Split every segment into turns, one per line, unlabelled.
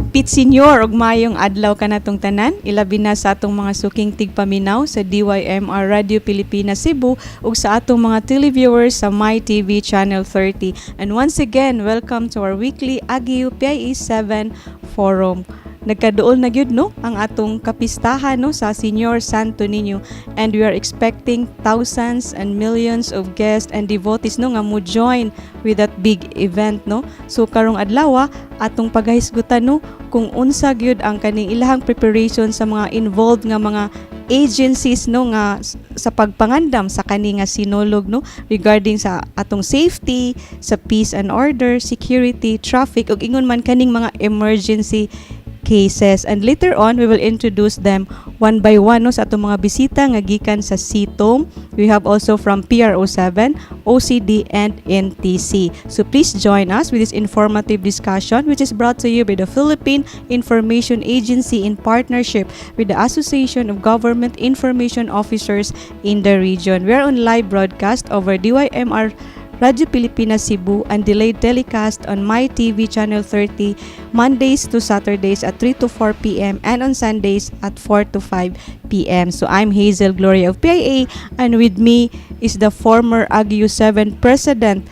Pit Senior ug maayong adlaw kanatong tanan, ilabi na sa atong mga suking tigpaminaw sa DYMR Radio Pilipinas Cebu ug sa atong mga televiewers sa My TV Channel 30. And once again, welcome to our weekly Agio PIE 7 Forum. Nagkaduol na gyud, no, ang atong kapistahan, no, sa Senior Santo Niño, and we are expecting thousands and millions of guests and devotees, no, nga mo join with that big event, no. So karong adlaw, atong pagahisgutan, no, kung unsa gyud ang kaning ilahang preparation sa mga involved nga mga agencies, no, nga sa pagpangandam sa kani nga sinulog, no, regarding sa atong safety, sa peace and order, security, traffic ug ingon man kaning mga emergency cases. And later on, we will introduce them one by one, no, sa atong mga bisita nga gikan sa CITOM. We have also from PRO7, OCD and NTC. So please join us with this informative discussion, which is brought to you by the Philippine Information Agency in partnership with the Association of Government Information Officers in the region. We are on live broadcast over DYMR Radyo Pilipinas Cebu and delayed telecast on My TV Channel 30 Mondays to Saturdays at 3 to 4 p.m. and on Sundays at 4 to 5 p.m. So I'm Hazel Gloria of PIA, and with me is the former Agio 7 president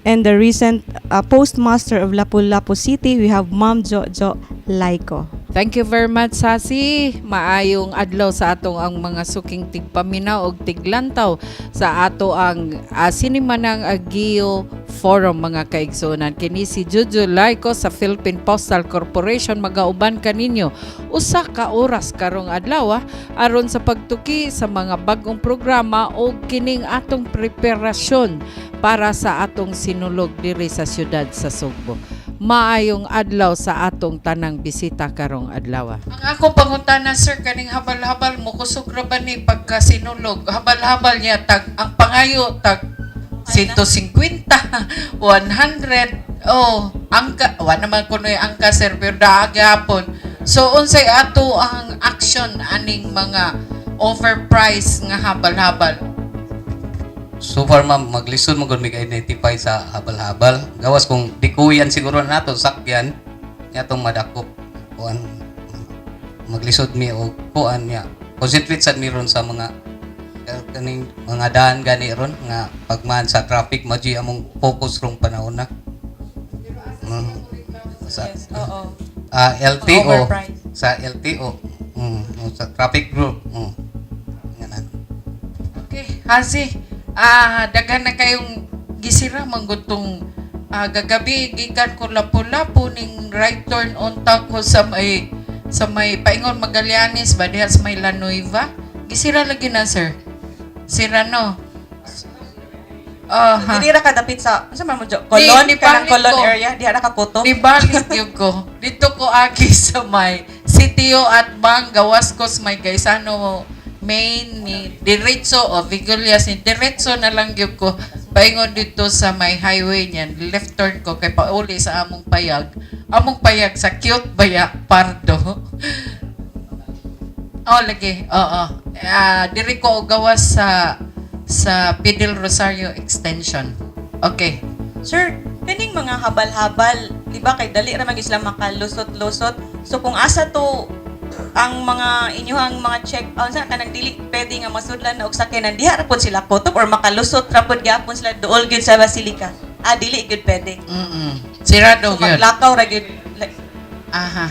and the recent postmaster of Lapu-Lapu City. We have Ma'am Jojo Laiko.
Thank you very much, Sasi. Maayong adlaw sa atong ang mga suking tigpaminaw og tiglantaw sa ato ang sinimanang Agio Forum, mga kaigsuonan. Kini si Jojo Laiko sa Philippine Postal Corporation, magauban kaninyo usa ka oras karong adlaw, aron sa pagtuki sa mga bag-ong programa o kining atong preparasyon para sa atong sinulog diri sa siyudad sa Sugbo. Maayong adlaw sa atong tanang bisita karong adlaw. Ang ako pangutana, sir, kaning habal-habal mo kusog ra ba ni pagka sinulog? Habal-habal niya tag ang pangayo tag 150, 100. Oh, angka wa naman kuno yung angka, sir, pero daa gyapon. So unsay ato ang action aning mga overpriced nga habal-habal?
So far, ma'am, maglisod mo gud mig identify sa habal-habal. Gawas kung dikuyan siguro na nato sakyan niya atong madakop. Kuan, maglisod mi og kuan niya. Concentrate sad mi ron sa mga kaning mga daan gani ron nga pagman sa traffic mao among focus rong panahon na. Sa
Yes, oo.
LTO.
Overpriced.
Sa LTO. Sa traffic group. Nga.
Okay, Hazi, daghan na kayong gisira manggod tong gagabi gikan ko Lapu-Lapu ning right turn on ta ko sa may paingon Magallanes ba diha sa may La Nueva. Gisira lagi na, sir. Sira, no? Oh, ha.
Dili ra ka dapit sa unsa man mo Jo? Colon
Di-
kanang
di
Colon
ko.
area diha ra ka puto.
Di balik yun ko. Dito ko agi sa may sitio at bang gawas ko sa may Gaisano main ni diretso o Vigolias ni diretso na lang gyud ko paingon dito sa may highway niyan, left turn ko kay pauli sa among payag sa cute baya Pardo. Oh, lagi, oo. Diri ko gawas sa Pidel Rosario Extension. Okay.
Sir, kaning mga habal-habal, di ba kay dali ra man gyud sila makalusot-lusot. So kung asa to ang mga inyuhang mga check unsa kanang dili pwede nga masudlan na og sakyanan, diha ra pud sila kutob or makalusot ra pud gyapon sila duol gyud sa Basilica? Ah, dili gyud pwede.
Sirado
So
gyud.
maglakaw ra gyud like,
Aha.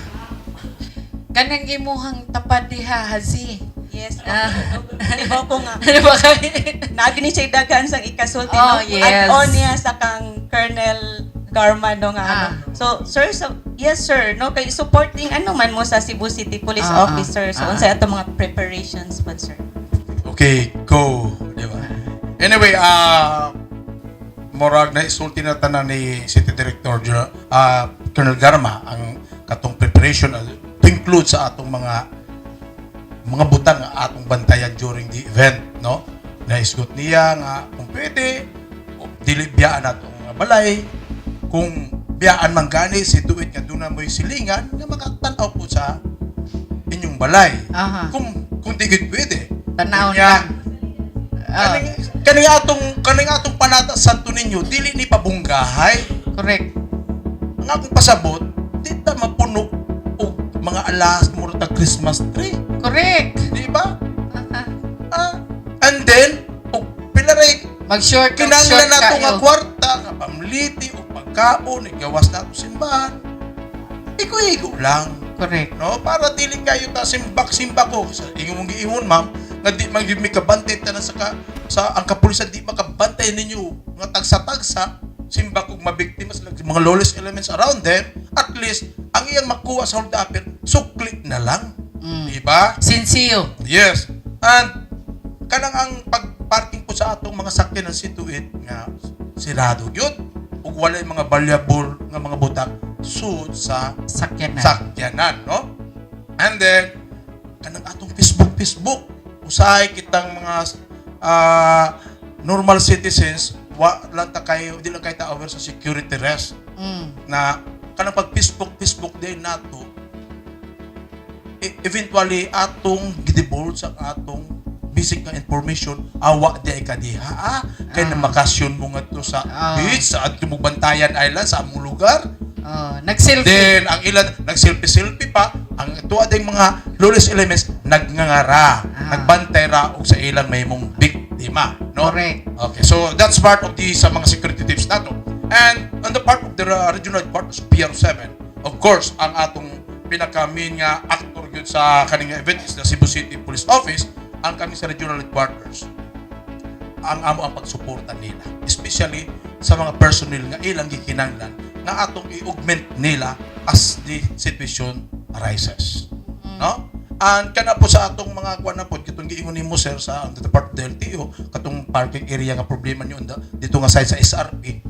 Kanang imuhang tapad diha, Hazi.
Yes.
Ah.
Di ba ko nga
Ano ba kay?
naagi ni siya daghan sang ikasulti,
Oh,
no?
yes.
Add-on niya sa kang Colonel Garma, no, nga ano. So sir, so yes sir, no, kay supporting ano man mo sa Cebu City Police Officer. So unsay ato mga preparations man, sir?
Okay, go. Di ba? Anyway, murag na isulti na tanan ni City Director Colonel Garma ang katong preparation. include sa atong mga butang nga atong bantayan during the event, no? Naisgot niya nga kung pwede o, dili biyaan nato ang mga balay. Kung biyaan man gani si duit nga duna mo'y silingan nga makatan-aw po sa inyong balay. Kung di gid pwede.
Tanaw
Unya,
lang. Ah,
kaning atong panata Santo Niño dili ni pabunggahay.
Correct.
Ang akong pasabot, di ta mapuno og mga alas mura ta Christmas tree.
Correct.
Di ba? Ah, and then, og pila ray
Mag-short og short
kinahanglan nato nga
kayo.
kwarta nga pamliti o pagkaon, igawas nato simbahan. Igo-igo lang.
Correct.
No, para dili kayo ta simbak-simbak ko sa ingon mong giingon, ma'am, nga di man gyud mi kabantay tanan sa ang kapulisan, di makabantay ninyo nga tagsa-tagsa simbak og mabiktima sila mga lawless elements around them. At least ang iyang makuha sa hold upper, sukli na lang, di ba?
Sincere.
Yes. And kanang ang pag-parking po sa atong mga sakyan ng situit nga sirado gyud ug walay mga valuable nga mga butang sud sa
Sakyanan.
Sakyanan, no? And then kanang atong Facebook Facebook, usahay kitang mga normal citizens, wa lang ta kayo, di lang kayo ta aware sa security risk na kanang pag Facebook Facebook day nato, eventually atong gidivulge ang atong basic nga information, awa di ay kadiha, kay na makasyon mo ngadto sa beach sa adto mo Bantayan Island sa among lugar.
Oh, nag-selfie.
Then ang ilan nag-selfie-selfie pa, ang tuwa ding mga lawless elements nagngangara, nagbantay ra og sa ilang mahimong biktima, no?
Correct.
Okay, so that's part of the sa mga security tips nato. And on the part of the regional headquarters PR7, of course, ang atong pinaka main nga actor gyud sa kaning event is the Cebu City Police Office. Ang kami sa regional headquarters, ang amo ang pagsuporta nila, especially sa mga personnel nga ilang gikinanglan nga atong i-augment nila as the situation arises, no? And kana po sa atong mga kuan na po katong giingon nimo, sir, sa the part of the LTO, katong parking area nga problema niyo dito nga side sa SRP,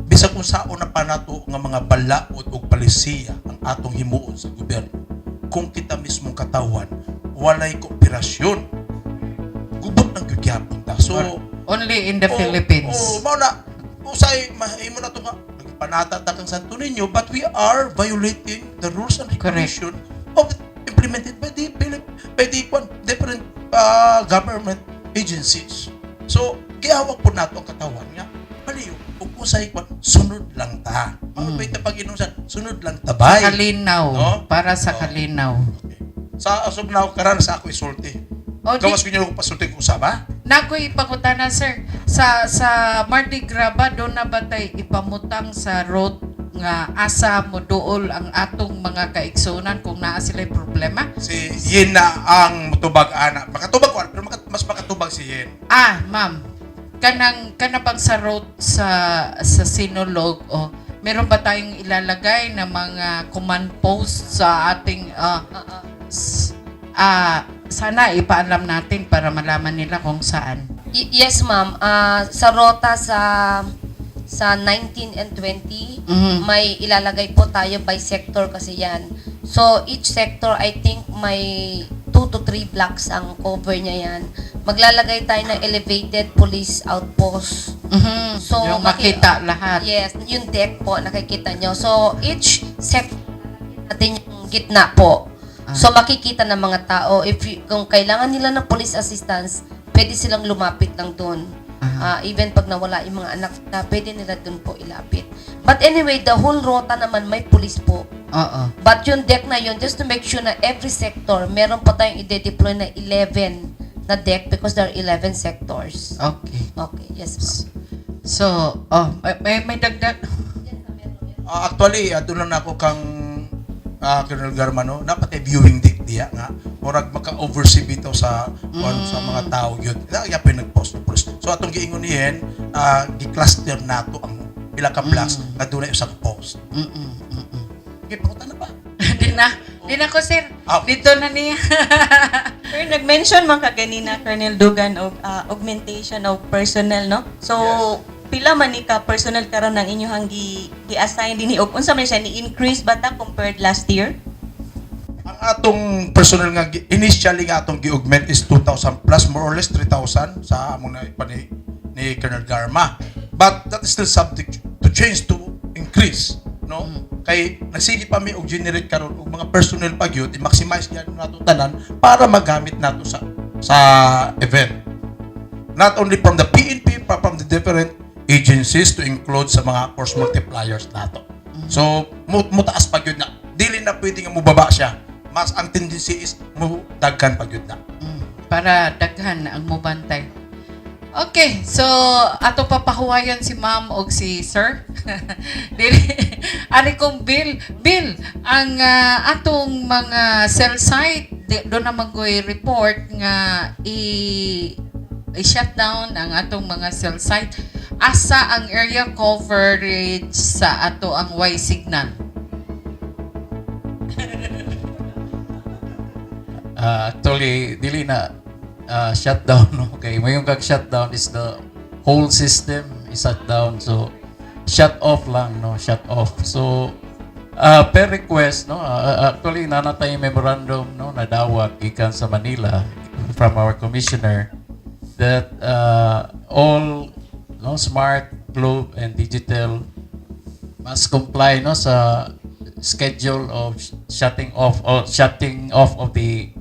bisag kung saon na pa nato nga mga balaod og palisiya ang atong himuon sa gobyerno, kung kita mismong katawan walay kooperasyon, gubot ng gyud gyapon ta. So
Only in the
oh,
Philippines.
Oh, mao na usay mahimo na to nga nagpanata ta kang Santo Niño, but we are violating the rules and regulation of implemented by the kwan, different government agencies. So gihawak po nato ang katawan nga baliw ug usay kwan, sunod lang ta. Mao mm. ta pag-inusan, sunod lang ta bay.
Kalinaw.
No?
Para sa
Oh.
kalinaw.
Okay. Sa as of now karon sa ako isulti.
Oh, di,
Gawas ko niyo pasulti ko usaba.
Nakoy ipangutana, sir, sa Mardi Gras ba doon na ba tay ipamutang sa road nga asa mo duol ang atong mga kaigsuonan kung naa sila problema?
Si Yen na ang mutubag ana. Makatubag ko pero mas makatubag si Yen.
Ah, ma'am. Kanang kana bang sa road sa Sinulog o meron ba tayong ilalagay na mga command post sa ating sana ipaalam natin para malaman nila kung saan.
Yes, ma'am. Sa rota sa 19 and 20, may ilalagay po tayo by sector kasi yan. So, each sector, I think may 2 to 3 blocks ang cover niya yan. Maglalagay tayo ng elevated police outpost. So,
Yung makita lahat.
Yes, yung deck po, nakikita nyo. So, each sector natin yung gitna po. So, makikita ng mga tao. If you, kung kailangan nila ng police assistance, pwede silang lumapit lang doon. Even pag nawala yung mga anak na, pwede nila doon po ilapit. But anyway, the whole rota naman may police po. But yung deck na yun, just to make sure na every sector, meron pa tayong i-deploy na 11 na deck because there are 11 sectors. Okay, yes, ma'am.
So, oh, may dagdag.
Actually, doon lang ako kang Colonel Garmano, dapat ay viewing deck diya nga murag maka-oversee bitaw sa kuan sa mga tao yun. Kaya pa yung nag-post ng police. So atong giingon niyen, gi-cluster nato ang pila ka blocks nga dunay usa ka post. Okay, pangutan na pa.
Di na. Di na ko, sir.
Ah.
Dito na niya.
Pero nag-mention man ka ganina, Colonel Dugan, og augmentation of personnel, no? So, pila man ni ka personnel karon ng inyong gi gi-assign dinhi og unsa man siya ni increase ba ta compared last year?
Ang atong personal nga initially nga atong gi-augment is 2,000 plus, more or less 3,000 sa among na pa ni Colonel Garma. But that is still subject to change, to increase, no? Kay nagsige pa mi og generate karon og mga personnel pa gyud, i-maximize gyud nato tanan para magamit nato sa event. Not only from the PNP, but from the different agencies to include sa mga force multipliers nato. So, mutaas pa gyud na. Dili na pwede nga mubaba siya. Mas ang tendency is mo daghan pa gyud na.
Para daghan ang mubantay. Okay, so ato papahuwayan si ma'am og si sir. Dili ari kong Bill, Bill, ang atong mga cell site di, do na magoy report nga i-shutdown ang atong mga cell site. Asa ang area coverage sa ato ang Y signal?
Actually, dili na shutdown, no? Okay, mayong kag shutdown is the whole system is shut down. So, shut off lang, no? Shut off. So, per request, no? Actually, naa na tay memorandum, no? Nadawat gikan sa Manila from our commissioner that all, no, Smart, Globe, and Digitel must comply, no, sa schedule of shutting off or shutting off of the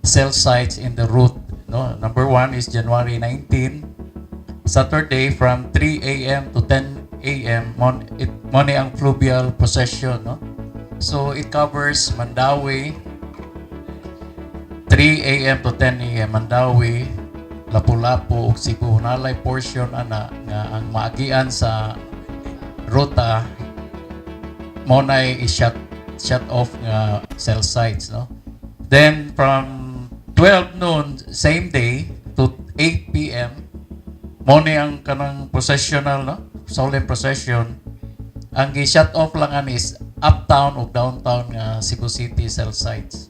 cell sites in the route, no? Number one is January 19, Saturday, from 3 a.m. to 10 a.m. Mon it mo ni ang fluvial procession, no? So it covers Mandaue, 3 a.m. to 10 a.m., Mandaue, Lapu-Lapu ug Cebu. Nalay portion ana nga ang maagian sa ruta mo na i-shut shut off nga cell sites, no? Then from 12 noon same day to 8 p.m. mo ni ang kanang processional, no, solemn procession. Ang gi-shut off lang ani is uptown o downtown nga Cebu City cell sites.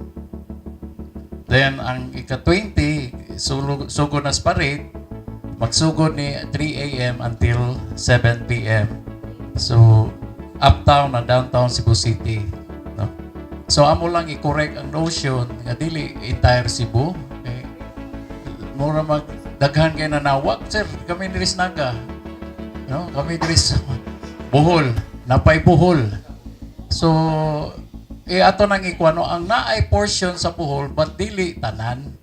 Then ang ika-20, sugod na sa parade, magsugod ni 3 a.m. until 7 p.m. So uptown na downtown Cebu City, no? So amo lang i-correct ang notion nga dili entire Cebu. Okay. Mura mag daghan kay nanawag, "Sir, kami diri sa Naga." No, kami diri sa Bohol, napay Bohol. So eh ato nang ikuano ang naay portion sa Bohol but dili tanan.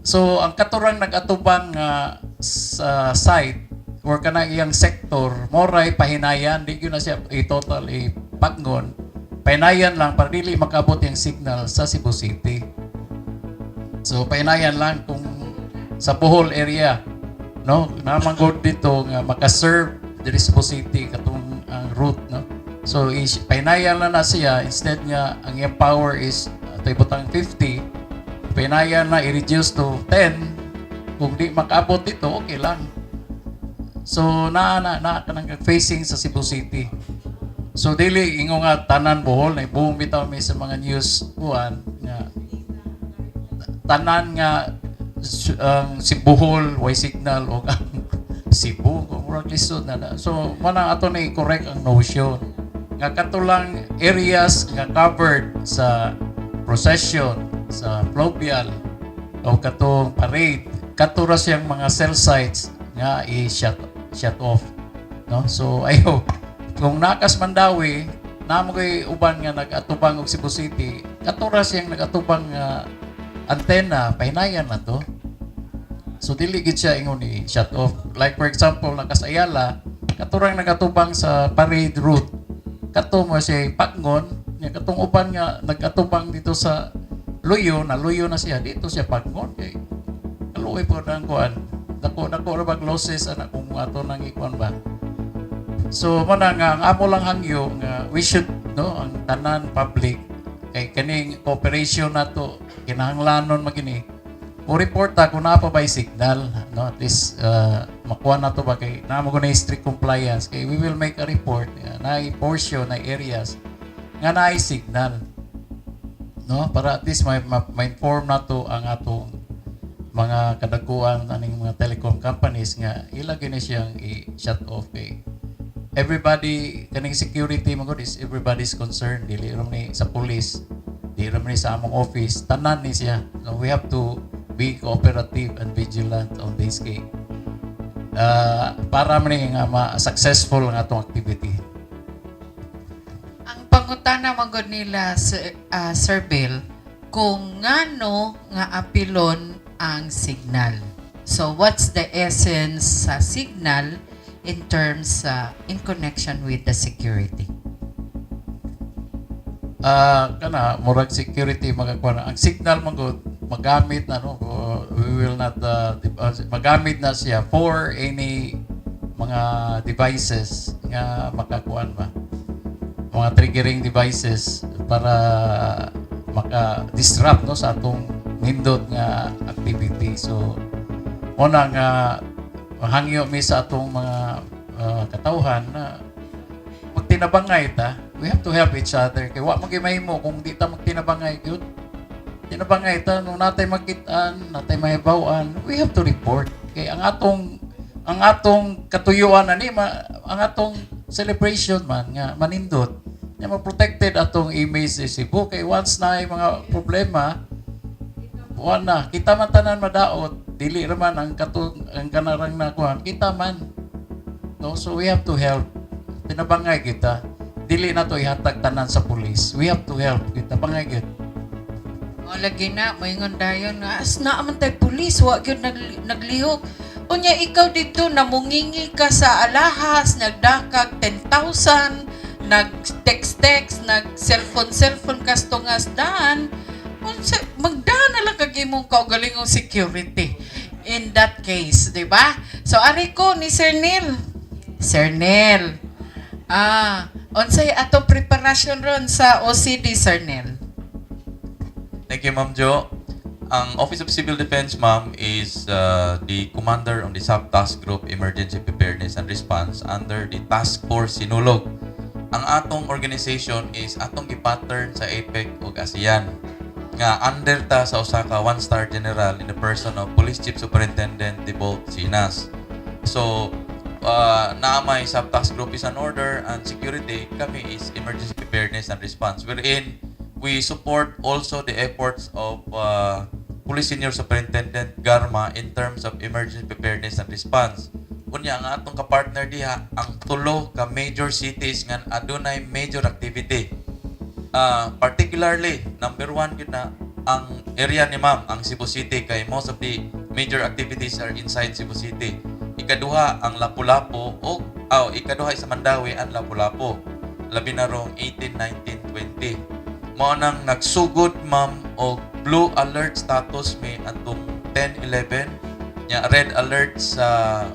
So ang katurang nag-atubang nga sa site or kanang iyang sector moray pahinayan, di gyud na siya i-total ipagnon. Pahinayan lang para dili makaabot yung signal sa Cebu City. So pahinayan lang kung sa Bohol area, no, naman gud dito nga maka-serve diri sa Cebu City katong ang route, no? So pahinayan lang na siya. Instead nga ang iyang power is ibutang 50, pahinayan na i-reduce to 10. Kung di makaabot dito, okay lang. So naa na na kanang facing sa Cebu City. So dili ingo nga tanan Bohol na buong bitaw mi sa mga news kuan nga tanan nga ang si Bohol way signal o ang Cebu kung murag lisod na na. So mana ato na i-correct ang notion nga katulang areas nga covered sa procession, sa fluvial o katong parade, kato ra siyang mga cell sites nga i-shut shut off, no? So ayo kung nakas Mandaue, namo kay uban nga nag-atubang og Cebu City, kato ra siyang nag-atubang nga antena, pahinayan na to. So dili gid siya ingon ni shut off. Like for example, nakas Ayala, katurang nagatubang sa parade route, kato mo siya pagngon nya. Katong uban nga nagatubang dito sa Luyo, na luyo na siya dito siya pagngon kay kaluoy po ang kuan. Dako dako ra bag losses ana kung ato nang ikuan ba. So mo na nga ang amo lang hangyo nga we should, no, ang tanan public, kay kaning cooperation nato kinahanglanon magini mo report ta kung naa pa ba signal, no? At least makuha nato ba kay naa mo na strict compliance, kay we will make a report na portion na areas nga naay signal, no, para at least ma-inform nato ang atong mga kadakuan aning mga telecom companies nga ila gini siyang i-shut off, kay everybody kaning security man gud is everybody's concern, dili rom ni sa police. Di ra man ni sa among office, tanan ni siya. So we have to be cooperative and vigilant on this kay para man ni nga ma-successful ang atong activity.
Ang pangutana man gud nila, Sir Bill, kung ngano nga apilon ang Signal. So what's the essence sa Signal in terms in connection with the security?
Ah, kana murag security magakuha na. Ang Signal man gud magamit na, no, we will not magamit na siya for any mga devices nga makakuan ba, mga triggering devices para maka-disrupt, no, sa atong nindot nga activity. So mo na nga hangyo mi sa atong mga katawhan na magtinabangay ta. We have to help each other kay wa man gyud mahimo kung di ta magtinabangay gyud. Tinabangay ta nung natay makit-an, natay mahibaw-an, we have to report kay ang atong katuyuan ani ang atong celebration man nga manindot nya, ma-protected atong image sa Cebu kay once na ay mga problema, wa na kita man tanan madaot. Dili ra man ang katong ang kanarang na kuan, kita man, no? So we have to help. Tinabangay kita. Dili na to ihatag tanan sa pulis. We have to help kita, bangay gyud.
O lagi na, moingon dayon nga, as naa man tay pulis, wa gyud naglihok. Unya ikaw dito, namungingi ka sa alahas, nagdakag 10,000, nag-text-text, nag-cellphone-cellphone kastungas daan. Unsa, magdaan na lang kag imong kaugalingong security in that case, di ba? So, ari ko ni Sir Neil. Sir Neil, unsay ato preparation ron sa OCD, Sir Neil?
Thank you, Ma'am Jo. Ang Office of Civil Defense, ma'am, is the commander of the Sub-Task Group Emergency Preparedness and Response under the Task Force Sinulog. Ang atong organization is atong gipattern sa APEC ug ASEAN nga under ta sa usa ka one-star general in the person of Police Chief Superintendent Debolt Sinas. So, naa may sub-task group is an order and security, kami is emergency preparedness and response, wherein we support also the efforts of Police Senior Superintendent Garma in terms of emergency preparedness and response. Unya ang atong kapartner diha ang tulo ka major cities nga adunay major activity. Particularly, number one gyud na ang area ni ma'am, ang Cebu City, kay most of the major activities are inside Cebu City. Ikaduha ang Lapu-Lapu o oh, ikaduha sa Mandaue ang Lapu-Lapu. Labi na rong 18, 19, 20. Mao nang nagsugod, ma'am, og blue alert status may atong 10, 11 nya, red alert sa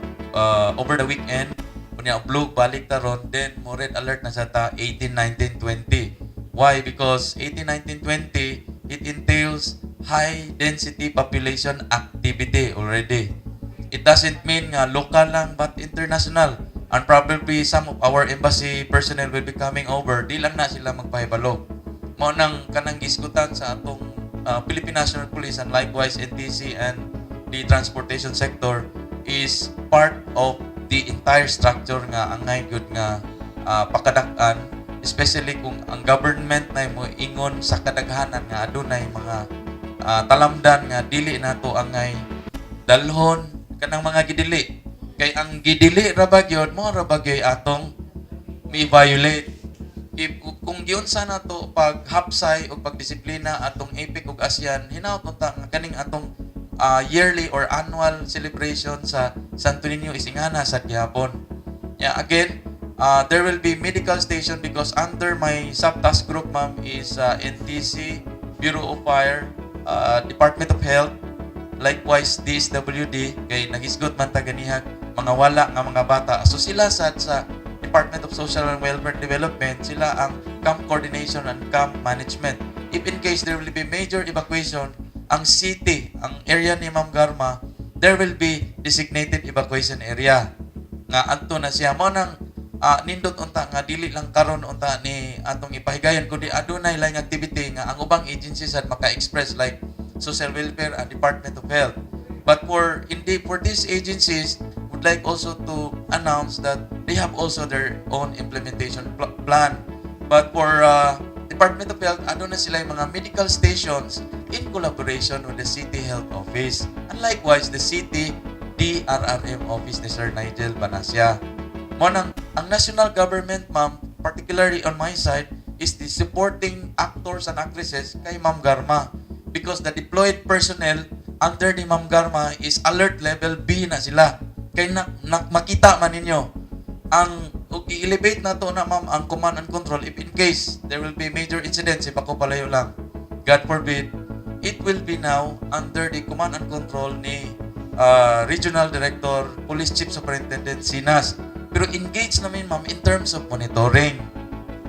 over the weekend, unya blue balik ta ron, then mo red alert na sa ta 18, 19, 20. Why? Because 18, 19, 20, it entails high density population activity already. It doesn't mean nga local lang but international, and probably some of our embassy personnel will be coming over. Di lang na sila magpahibalo. Mao nang kanang gisgutan sa atong Philippine National Police and likewise NTC and the transportation sector is part of the entire structure nga angay gyud nga pakadak-an, especially kung ang government na mo ingon sa kadaghanan nga adunay mga talamdan nga dili nato angay dalhon kanang mga gidili kay ang gidili ra ba gyud mo ra ba gyud atong mi-violate. If, kung giunsa nato pag hapsay o pagdisiplina atong APEC ug ASEAN, hinaot unta nga kaning atong yearly or annual celebration sa Santo Niño is ingana sa gihapon. Yeah, again, there will be medical station because under my sub-task group, ma'am, is NTC, Bureau of Fire, Department of Health, likewise DSWD, kay nagisgot man ta ganihag mga wala nga mga bata. So sila sa Department of Social and Welfare Development, sila ang camp coordination and camp management. If in case there will be major evacuation, ang city, ang area ni Ma'am Garma, there will be designated evacuation area nga adto na siya. Mo nang nindot unta nga dili lang karon unta ni atong ipahigayon kundi adunay laing activity nga ang ubang agencies sad maka-express like social welfare and Department of Health. But for indeed for these agencies would like also to announce that they have also their own implementation plan. But for Department Department of Health, aduna sila yung mga medical stations in collaboration with the City Health Office. And likewise, the City DRRM Office ni Sir Nigel Banasia. Mo nang ang national government, ma'am, particularly on my side, is the supporting actors and actresses kay Ma'am Garma because the deployed personnel under ni Ma'am Garma is alert level B na sila. Kay na makita man ninyo ang ug i-elevate na to na, ma'am, ang command and control if in case there will be major incidents, if ako palayo lang, God forbid, it will be now under the command and control ni Regional Director, Police Chief Superintendent Sinas, pero engage namin, ma'am, in terms of monitoring.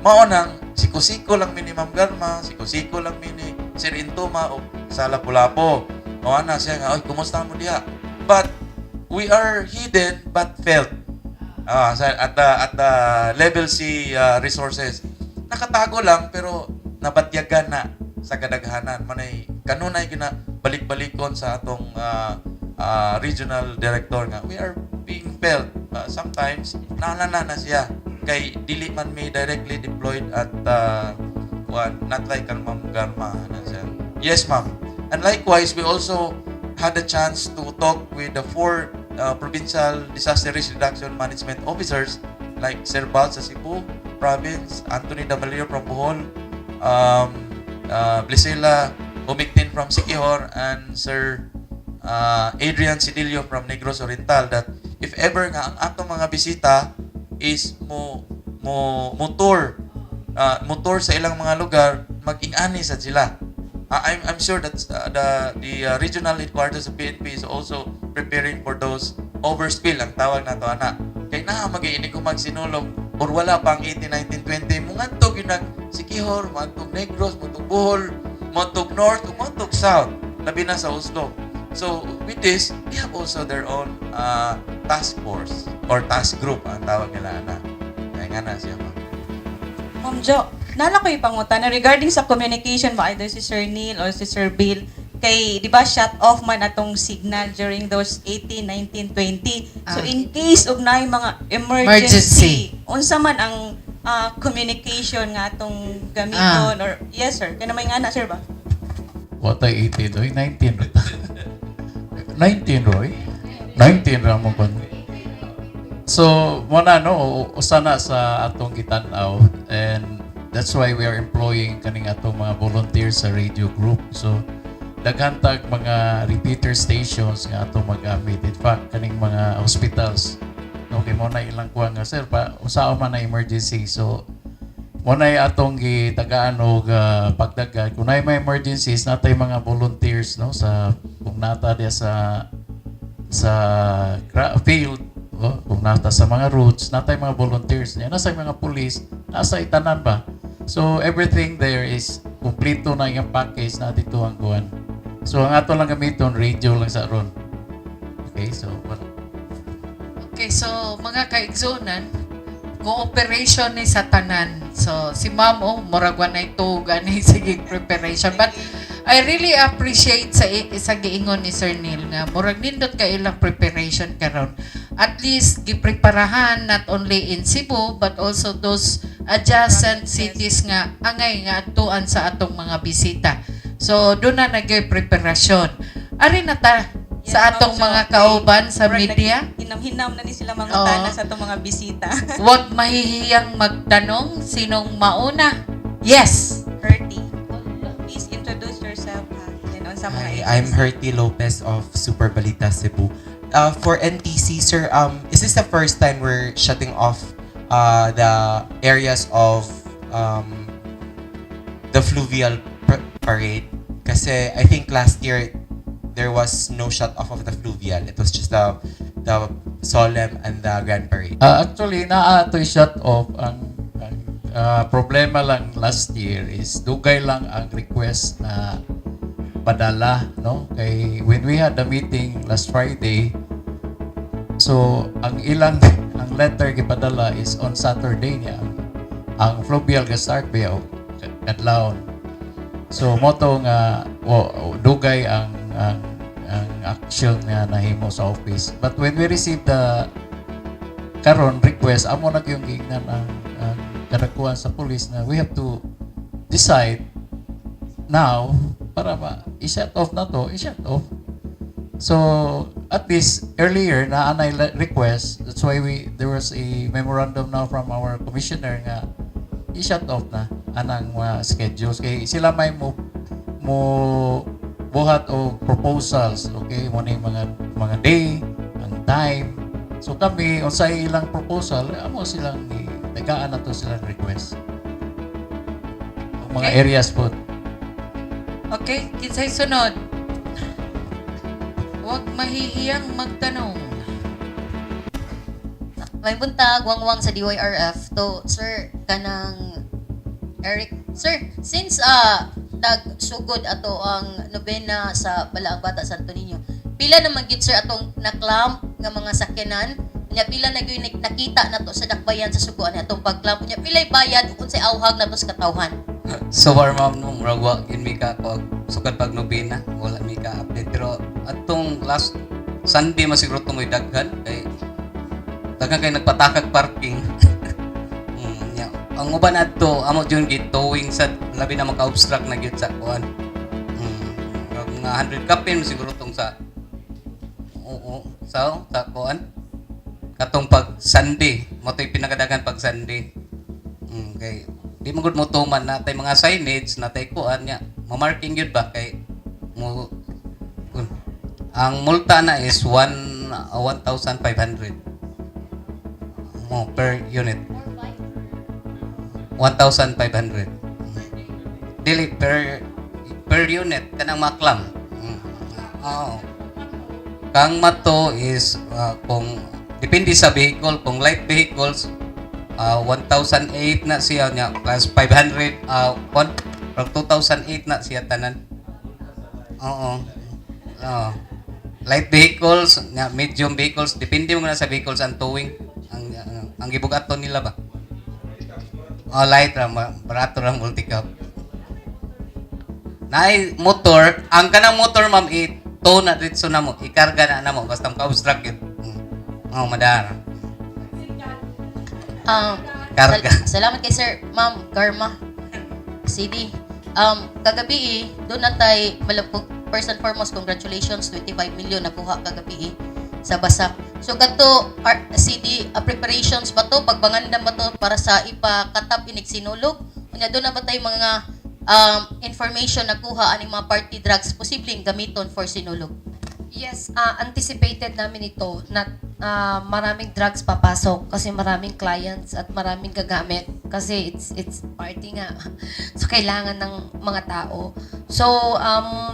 Mao nang siko-siko lang mi ni Ma'am Garma, siko-siko lang mi ni Sir Intuma o sa Lapu-Lapu. Mao na siya nga, "Oy, kumusta mo diha?" But we are hidden but felt. At the level C resources. Nakatago lang pero nabatyagan na sa kadaghanan. Manay kanunay gina balik-balikon sa atong regional director nga we are being felt. Sometimes naalala na siya kay dili man may directly deployed at kuan, not like ang Ma'am Garma na siya. Yes, ma'am. And likewise, we also had a chance to talk with the four provincial disaster risk reduction management officers like Sir Bal sa Cebu province, Anthony Damalio from Bohol, Blisela Umiktin from Siquijor, and Sir Adrian Sidilio from Negros Oriental that if ever nga ang atong mga bisita is mo tour sa ilang mga lugar, mag-ingani sad sila. I'm sure that the regional headquarters of PNP is also preparing for those overspill ang tawag nato ana. Kay naa magiinig ko magsinulog or wala pa ang 18, 19, 20 mo ngadto gyud nag Siquijor, moadtog Negros, moadtog Bohol, moadtog North, ug moadtog South, labi na sa Oslo. So with this, they have also their own task force or task group ang tawag nila ana. Kaya nga na siya, ma'am.
Ma'am Jo, nala ko ipangutana regarding sa communication ba, either si Sir Neil or si Sir Bill, kay di ba shut off man atong signal during those 18, 19, 20. So in case og naay mga emergency,
Emergency.
Unsa man ang communication nga atong gamiton or yes, sir, kana may ngana, sir, ba?
What ay 18, oy? 19 ra. 19, Roy? 19 ra mo kon. So, mo na no, usa na sa atong gitan-aw and that's why we are employing kaning atong mga volunteers sa radio group. So, daghan tag mga repeater stations nga atong magamit. In fact, kaning mga hospitals, no, kay mo na ilang kuha nga, "Sir, pa usaon man na emergency?" So, mo na atong gitagaan og pagdagan kung naay may emergencies, natay mga volunteers, no, sa kung nata diya sa field, oh, kung nata sa mga routes, natay mga volunteers niya, nasa mga police, nasa itanan ba. So everything there is kumpleto na yung package na dito ang kuan. So ang ato lang gamiton, radio lang sa ron. Okay, so wala.
Okay, so mga kaigsunan, cooperation ni sa tanan. So si ma'am, oh, murag wa nay gani sige preparation. But I really appreciate sa giingon ni Sir Neil nga murag nindot kay ilang preparation karon. At least gipreparahan not only in Cebu but also those adjacent cities nga angay nga adtuan sa atong mga bisita. So doon na nagay preparasyon. Ari na ta
Yes,
sa atong
Ma'am Jo.
mga kauban sa
Murag
media.
Hinam-hinam na ni sila mangutana
Oo.
Sa atong mga bisita.
Huwag mahihiyang magtanong sinong mauna. Yes.
Herty, please introduce yourself ha. Then on sa mga
Hi, I'm
agency.
Herty Lopez of Super Balita Cebu. For NTC, sir, is this the first time we're shutting off the areas of the fluvial parade? Kasi I think last year there was no shut off of the fluvial. It was just the solemn and the grand parade.
Actually, naa to'y shut off. Ang problema lang last year is dugay lang ang request na padala, no? Kay when we had the meeting last Friday, so ang ilang ang letter gipadala is on Saturday niya. Ang fluvial ga start ba kadlawon. So mo to nga dugay ang action nga nahimo sa office. But when we received the karon request, amo na yung giingnan ang kadakuan sa police na we have to decide now para ma i-shut off na to, i-shut off. So at least earlier na anay request, that's why we there was a memorandum now from our commissioner nga i-shut off na anang mga schedules kay sila may mo buhat og proposals, okay, mo ni mga day, ang time. So kami, unsay ilang proposal, amo silang tagaan na to silang request. Ang mga areas po.
Okay, kinsay sunod? Huwag mahihiyang magtanong.
May buntag, wangwang sa DYRF. To, sir, kanang Eric. Sir, since nagsugod ato ang nobena sa Balaang Bata Santo Niño, pila naman gyud, sir, atong naklamp nga mga sakyanan? Nya pila na gyud nakita nato sa dakbayan sa Suguan atong pagclamp? Nya pilay bayad ug unsay awhag nato sa katawhan?
So far, ma'am, no, murag wa gyud mi ka og sukad pag nobena, wala mi ka update, pero atong last Sunday man siguro tumoy daghan kay daghan kay nagpatakag parking. Nya. Ang uban adto amo jud gi-towing sa labi na maka-obstruct na gyud sa kuan. Murag mga 100 kapin siguro tong sa, oo, sa kuan. Katong pag Sunday, mo to'y pinakadagan pag Sunday. Kay di man gud mo tuman na tay mga signage na tay kuan nya. Ma-marking gyud ba kay mo kun. Ang multa na is 1 1,500 mo per unit. 1,500. Dili per unit kanang ma-clamp. Oo. Kang mato is kung depende sa vehicle, kung light vehicles, 1,008 na siya nya plus 500, kon 2,008 na siya tanan. Oo. Oo. Light vehicles, nga medium vehicles, depende mo na sa vehicles ang towing. Ang gibugaton nila ba? Oh, light ra, barato ra multicab. Naay motor, ang kanang motor, ma'am, i-tow na dito na mo, ikarga na na mo basta maka-obstruct yun. Oh, madara. Karga.
Salamat kay Sir, Ma'am Garma. CD. Kagabi eh, doon na tay malapog. First and foremost, congratulations, 25 million nakuha kagabi eh, sa Basak. So kadto CD, preparations ba to, pagbangandam ba to para sa ipakatap inig Sinulog? Unya doon na ba tay mga information nakuha aning mga party drugs posibleng gamiton for Sinulog?
Yes, anticipated namin ito na maraming drugs papasok kasi maraming clients at maraming gagamit kasi it's party nga. So kailangan ng mga tao. So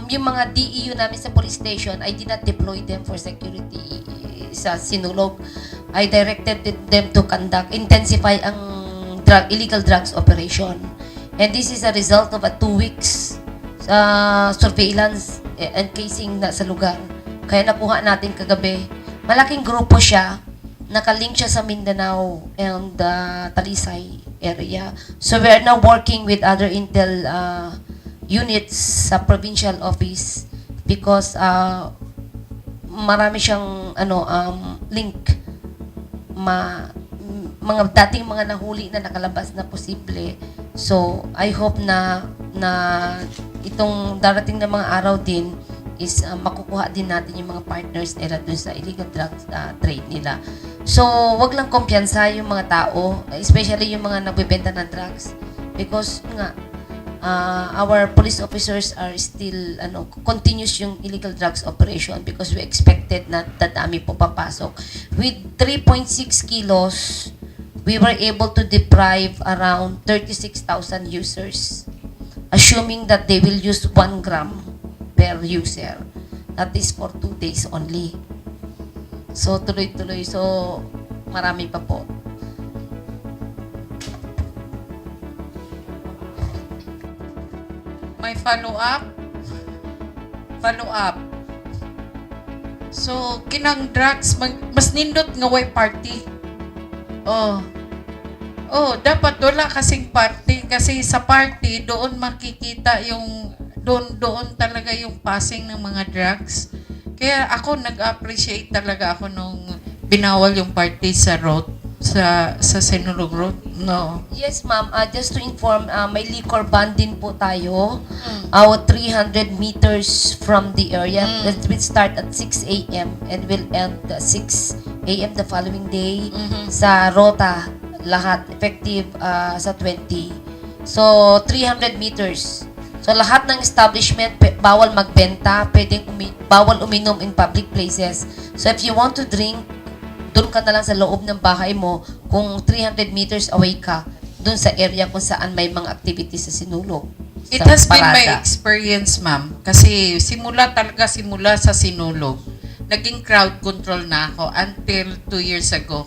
yung mga DEU namin sa police station, I did not deploy them for security sa Sinulog. I directed them to conduct intensify ang drug illegal drugs operation. And this is a result of a 2 weeks surveillance and casing na sa lugar. Kaya nakuha natin kagabi. Malaking grupo siya. Nakalink siya sa Mindanao and Talisay area. So we are now working with other intel units sa provincial office because marami siyang ano link ma mga dating mga nahuli na nakalabas na posible. So, I hope na itong darating na mga araw din is makukuha din natin yung mga partners nila dun sa illegal drugs trade nila. So, wag lang kumpiyansa yung mga tao, especially yung mga nagbebenta ng drugs, because nga our police officers are still ano, continuous yung illegal drugs operation because we expected na dadami po papasok. With 3.6 kilos, we were able to deprive around 36,000 users, assuming that they will use 1 gram per user. That is for 2 days only. So, tuloy-tuloy. So, marami pa po.
May follow-up? Follow-up. So, kinang drugs, mas nindot nga way party. Oh. Oh, dapat wala kasing party kasi sa party doon makikita yung doon doon talaga yung passing ng mga drugs. Kaya ako, nag-appreciate talaga ako nung binawal yung party sa road. Sa Sinulog Road? No.
Yes, ma'am. Just to inform, may liquor ban din po tayo. Our 300 meters from the area. That will start at 6 a.m. and will end at 6 a.m. the following day. Sa Rota, lahat. Effective sa 20. So, 300 meters. So, lahat ng establishment, bawal magbenta, bawal uminom in public places. So, if you want to drink, doon ka na lang sa loob ng bahay mo kung 300 meters away ka doon sa area kung saan may mga activities sa Sinulog.
It
sa
has been my
parada.
Experience, ma'am. Kasi simula talaga, simula sa Sinulog, naging crowd control na ako until 2 years ago.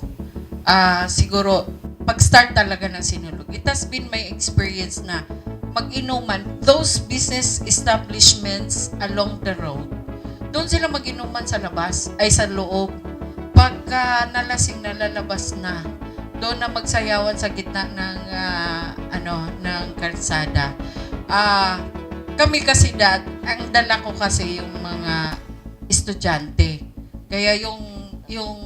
Ah, siguro, pag-start talaga ng Sinulog, it has been my experience na mag-inuman, those business establishments along the road, doon sila mag-inuman sa labas, ay sa loob. Pagka nalasing, nalalabas na, doon na magsayawan sa gitna ng ano ng kalsada. Kami kasi dat, ang dala ko kasi yung mga estudyante. Kaya yung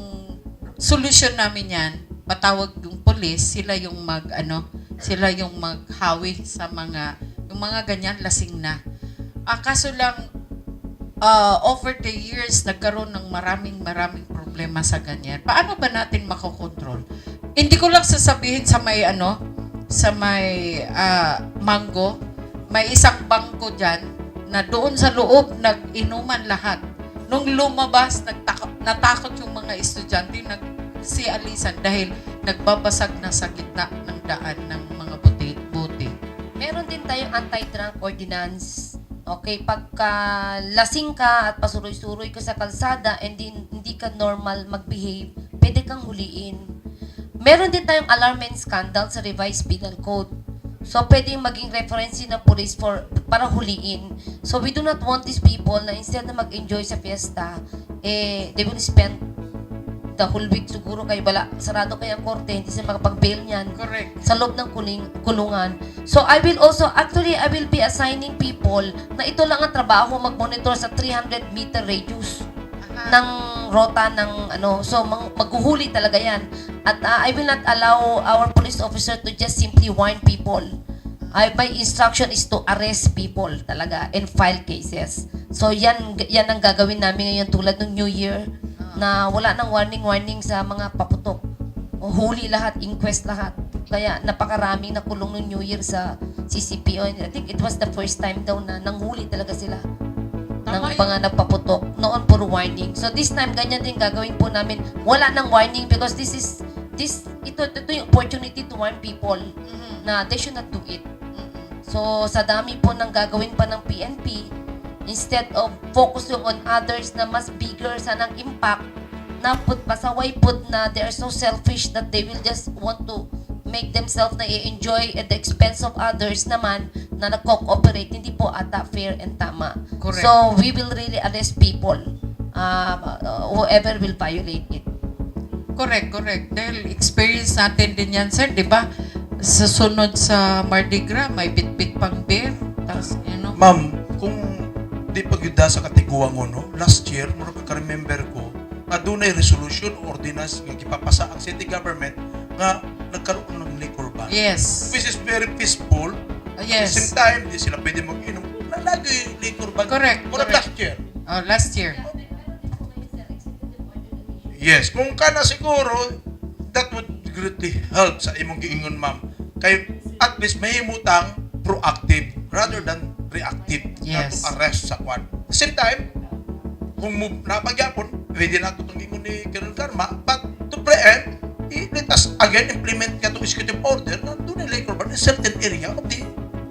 solusyon namin yan, patawag yung police, sila yung mag ano, sila yung maghawi sa mga yung mga ganyan lasing na. Kaso lang over the years nagkaroon ng maraming maraming problema sa ganyan. Paano ba natin makokontrol? Hindi ko lang sasabihin sa may ano, sa may mango, may isang bangko diyan na doon sa loob nag-inuman lahat. Nung lumabas, natakot yung mga estudyante, nagsialisan dahil nagbabasag na sa gitna ng daan ng mga buti.
Meron din tayong anti-drunk ordinance. Okay, pagka lasing ka at pasuroy-suroy ka sa kalsada and din, hindi ka normal mag-behave, pwede kang huliin. Meron din tayong alarm and scandal sa Revised Penal Code. So, pwedeng maging reference yun ng police para huliin. So, we do not want these people na instead na mag-enjoy sa fiesta, eh, they will spend the whole week siguro kayo wala, sarado kayo ang korte, hindi sila makapag-bail niyan sa loob ng kulungan. So I will also, actually, I will be assigning people na ito lang ang trabaho, mag-monitor sa 300 meter radius ng rota ng ano. So maghuhuli talaga yan. At I will not allow our police officer to just simply warn people. My instruction is to arrest people talaga and file cases. So yan ang gagawin namin ngayon tulad ng New Year na wala nang warning-warning sa mga paputok. O, huli lahat, inquest lahat. Kaya napakaraming nakulong ng New Year sa CCPO. And I think it was the first time daw na nanghuli talaga sila ng
Tama yun.
Mga nagpaputok. Noon puro warning. So this time, ganyan din gagawin po namin. Wala nang warning because this is this ito ito yung opportunity to warn people na they should not do it. So sa dami po ng gagawin pa ng PNP, instead of focusing on others na mas bigger sa ng impact, na put pasaway put na they are so selfish that they will just want to make themselves na i-enjoy at the expense of others naman na nagko-cooperate, hindi po ata fair and tama.
Correct.
So, we will really arrest people, whoever will violate it.
Correct, correct. Dahil experience natin din yan, sir, di ba? Sa sunod sa Mardi Gras, may bit-bit pang beer. Tapos,
Ma'am, kung di pa gyud sa katiguang, no, last year, murag ka-remember ko, nga dunay resolution o ordinance nga gipapasa ang city government nga nagkaroon ng liquor ban. Which is very peaceful. At the same time, di sila pwede mag-inom. Na lagi liquor ban. Murag last year.
Oh, last year.
Yes, kung kana siguro, that would greatly help sa imong giingon, ma'am. Kay at least mahimutang proactive rather than reactive na to arrest sa kwan. At the same time, kung mo napagyapon, pwede na itong ingon ni Colonel Karma, but to preempt, let us again implement katong executive order na doon liquor ban in certain area of the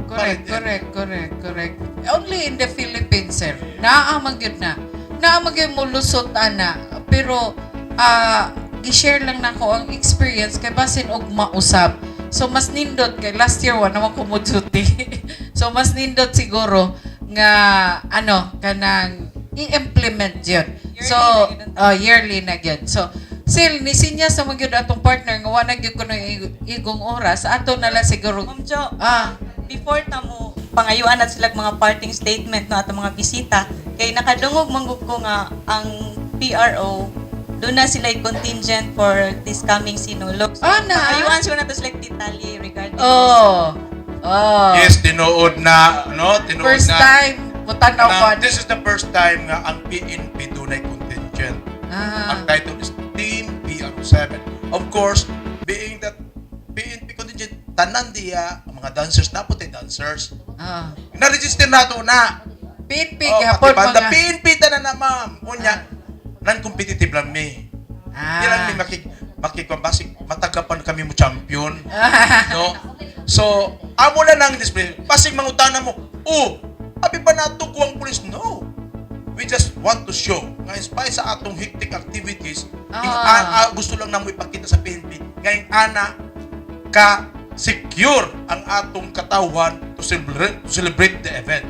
parade area.
Correct. Only in the Philippines, sir. Naa man gyud na. Naa man gyud mo lusot ana. Pero gi-share lang nako ang experience kay basin og mausab. So mas nindot kay last year wa naman ko mudsulti. So mas nindot siguro nga ano kanang i-implement yun.
Yearly
So
na gyud ang
yearly na gyud. So Sil, ni sinyas sa gyud atong partner nga wa na gyud kuno igong oras ato na lang siguro.
Ma'am Jo,
Ah.
before ta mo pangayuan at sila mga parting statement, no, atong mga bisita, kay nakadungog man gud ko nga ang PRO Duna sila contingent for this coming Sinulog. So,
Ah, na?
Ayuan siguro nato sila detalye regarding
Oh.
Yes, tinuod na, no? Tinuod
First
na.
time, mutanaw
Na,
ko.
this is the first time nga ang PNP dunay contingent. Ang title is Team PRO7. Of course, being that PNP contingent, tanan diya, ang mga dancers na puti dancers. Na-register nato na.
PNP
Oh,
gihapon
pati banda,
mga
PNP tanan na, ma'am. Unya, non-competitive lang mi. Di lang mi makikambasig, matagapan kami mo champion. No? So, amo na nang display. Basig mangutana mo, "Oh, abi ba nato kuwang pulis?" No. We just want to show nga in spite sa atong hectic activities, gusto lang namo ipakita sa PNP nga ana ka secure ang atong katawhan to celebrate the event.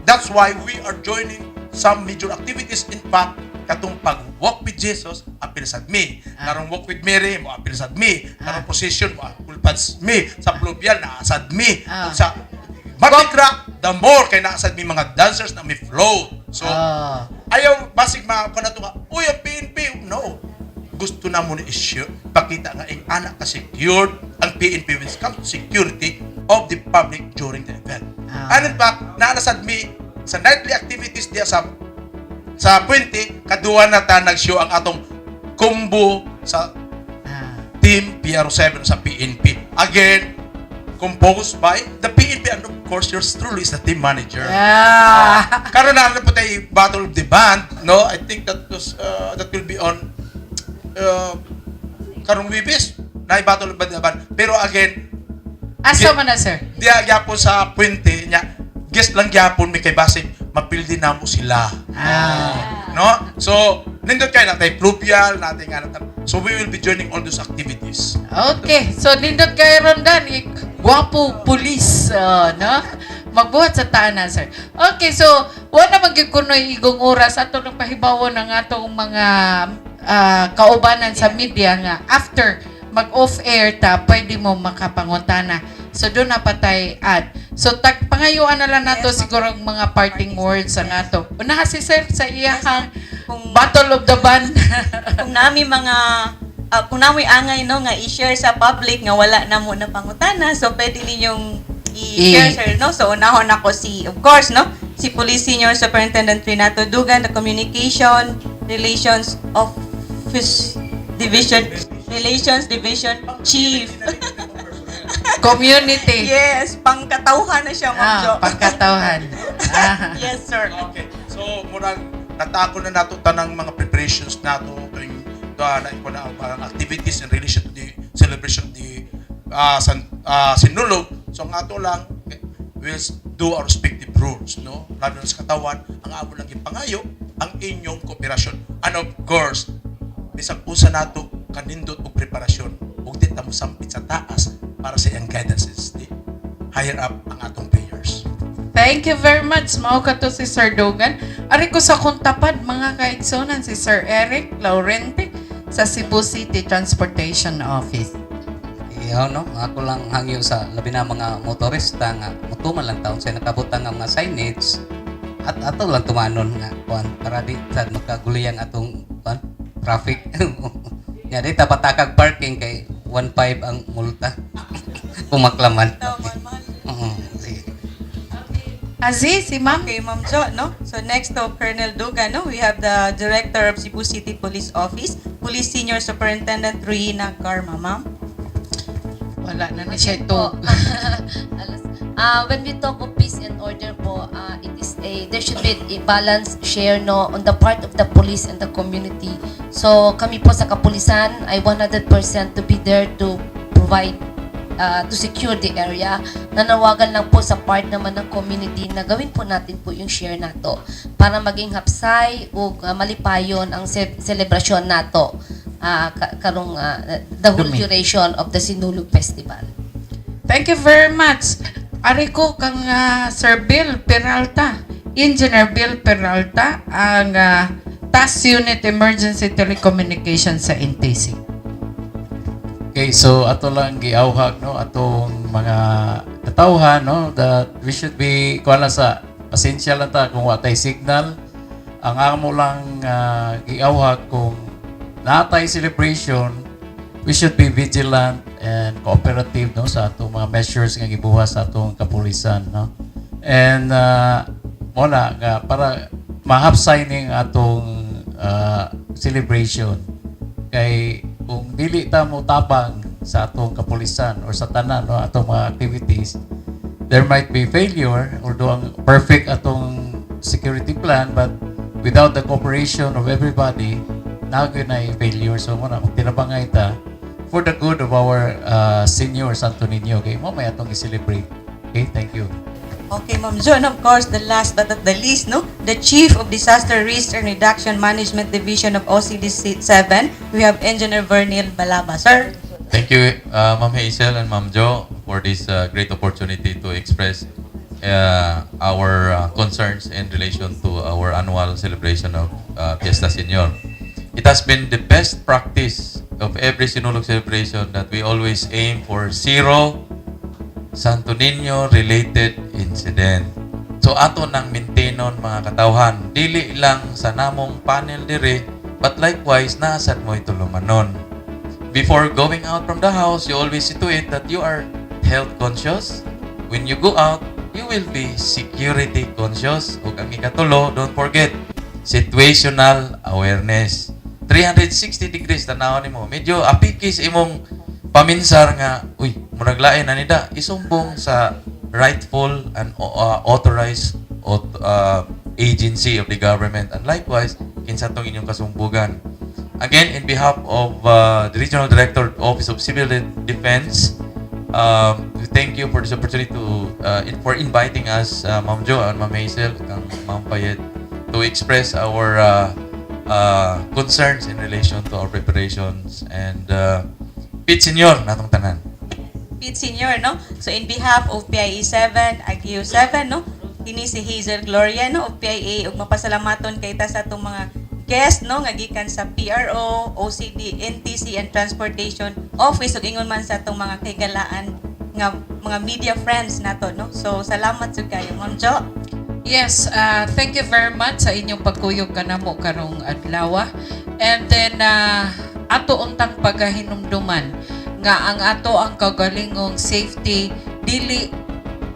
That's why we are joining some major activities. In fact, katong pag walk with Jesus, apil sad mi. Karong walk with Mary, mo apil sad mi. Karong procession, mo apil mi. Sa Pluvial, naasad mi. Ug sa Mardi Gras, the more kay naasad mi mga dancers na mi float. So, ayaw basig ma na to nga, "Uy, ang PNP." No. Gusto na mo ni issue, pakita nga ing anak ka secured ang PNP when it comes to security of the public during the event. And in fact, naanasad mi sa nightly activities diya sa Puente, kaduwa na ta nag-show ang atong combo sa Team PRO7 sa PNP. Again, composed by the PNP and of course, yours truly is the team manager. Karon na po tayo Battle of the Band, no? I think that will be on karong Webes na Battle of the Band. Pero again,
Asa man na, sir?
Diya gyapon sa Puente nya, guest lang gyapon mi kay basig mapildi namo sila. No? So, nindot kay natay Pluvial, natay nga natay. So we will be joining all those activities.
Okay, so nindot kay Rondan, gwapo police, no? Magbuhat sa taana, sir. Okay, so wala man gyud kunoy igong oras ato nang pahibawon ang atong mga kaubanan sa media nga after mag off air ta pwede mo makapangutana. So doon na patay ad. So tag pangayuan na lang nato siguro ang mga parting words sa nato. Una si sir sa iyahang Battle of the Band.
Kung nami mga kung namoy angay, no, nga i-share sa public nga wala na mo na pangutana, so pwede ninyong i-share, sir, no? So unahon ako si, of course, no, si Police Senior Superintendent Renato Dugan, the Communication Relations Office Division, Relations Division Chief.
Community.
Yes, pangkatawhan na siya, Ma'am Jo.
Pagkatawhan.
Yes, sir.
Okay. So, murag natako na nato tanang mga preparations nato tuwing na iko na parang activities in relation to the celebration of the Sinulog. So, ang ato lang will do our respective roles, no? Labi na sa katawan, ang amo lang ipangayo ang inyong kooperasyon. And of course, bisag usa nato kanindot og preparasyon ug di ta mosampit sa taas para sa iyang guidances, di higher up ang atong prayers.
Thank you very much. Mao kato si Sir Dogan. Ari ko sa akong tapad, mga kaigsunan, si Sir Eric Laurente sa Cebu City Transportation Office.
Ihaw, no, ako lang hangyo sa labi na mga motorista nga mutuman lang taon sa nakabutang nga mga signage at ato lang tumanon nga kuan para di sad magkaguliyang atong kuan traffic. Nya di ta patakag parking kay 1.5 ang multa kung maklaman.
Tama, mahal.
Sige.
Aziz, si Ma'am.
Okay, Ma'am Jo, no? So next to Colonel Dugan, no, we have the Director of Cebu City Police Office, Police Senior Superintendent Ruina Garma, ma'am.
Wala na na siya
Again
ito.
po, alas. When we talk of peace and order po, it is a there should be a balance share, no, on the part of the police and the community. So kami po sa kapulisan ay 100% to be there to provide to secure the area. Nanawagan lang po sa part naman ng community na gawin po natin po yung share nato para maging hapsay ug malipayon ang selebrasyon nato karong the whole
Dumi.
Duration of the Sinulog Festival.
Thank you very much. Ari ko kang Sir Bill Peralta, Engineer Bill Peralta, ang Task Unit Emergency Telecommunications sa NTC.
Okay, so ato lang giawhag, no, atong mga katawhan, no, that we should be kuan lang sa pasensya lang ta kung wa tay signal. Ang amo lang giawhag kung Naa tay celebration, we should be vigilant and cooperative, no, sa atong mga measures nga gibuhat sa atong kapulisan, no? And mao na nga para mahapsay ning atong celebration, kay kung dili ta mo tabang sa atong kapulisan or sa tanan, no, atong mga activities, there might be failure. Although ang perfect atong security plan, but without the cooperation of everybody, naa na failure. So mao na, magtinabangay ta for the good of our senior Santo Niño, okay? Mao may atong i-celebrate. Okay, thank you.
Okay, Ma'am Jo. And of course, the last but not the least, no? The Chief of Disaster Risk and Reduction Management Division of OCD 7, we have Engineer Vernil Balaba. Sir.
Thank you, Ma'am Hazel and Ma'am Jo, for this great opportunity to express our concerns in relation to our annual celebration of Fiesta Senior. It has been the best practice of every Sinulog celebration that we always aim for zero Santo Niño related incident. So ato nang maintainon, mga katawhan, dili lang sa namong panel dire, but likewise naa sad mo'y tulumanon. Before going out from the house, you always see to it that you are health conscious. When you go out, you will be security conscious. Ug ang ikatulo, don't forget, situational awareness. 360 degrees tanaw nimo. Medyo apikis imong paminsar nga, uy, murag lain na nida, isumbong sa rightful and authorized agency of the government. And likewise, kinsa tong inyong kasumbugan. Again, in behalf of the Regional Director, Office of Civil Defense, we thank you for this opportunity for inviting us, Ma'am Jo and Ma'am Hazel, kang Ma'am Payet, to express our concerns in relation to our preparations and Pit Senior natong tanan.
Pete Senior, no? So in behalf of PIA 7, AGIO 7, no? Kini si Hazel Gloria, no, of PIA ug mapasalamaton kay ta sa atong mga guest, no, nga gikan sa PRO, OCD, NTC and Transportation Office ug ingon man sa atong mga kahigalaan nga mga media friends nato, no? So salamat jud kayo, Ma'am Jo.
Yes, thank you very much sa inyong pagkuyog kanamo karong adlaw. And then ato untang pagahinumduman nga ang ato ang kaugalingong safety dili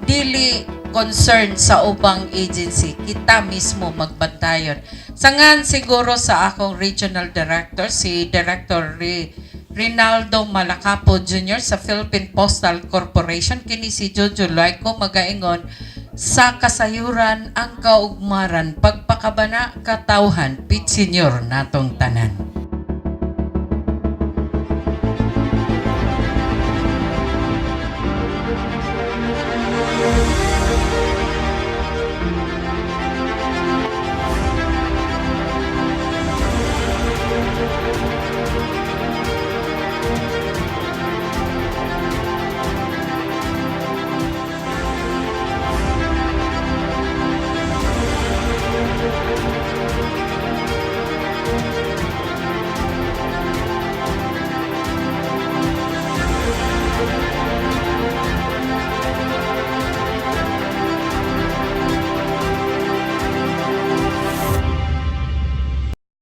dili concern sa ubang agency, kita mismo magbantayon. Sangan siguro sa akong regional director, si Director Rinaldo Malacapo Jr. sa Philippine Postal Corporation, kini si Jojo Laico magaingon, sa kasayuran ang kaugmaran, pagpakabana katawhan, Pit Senior natong tanan.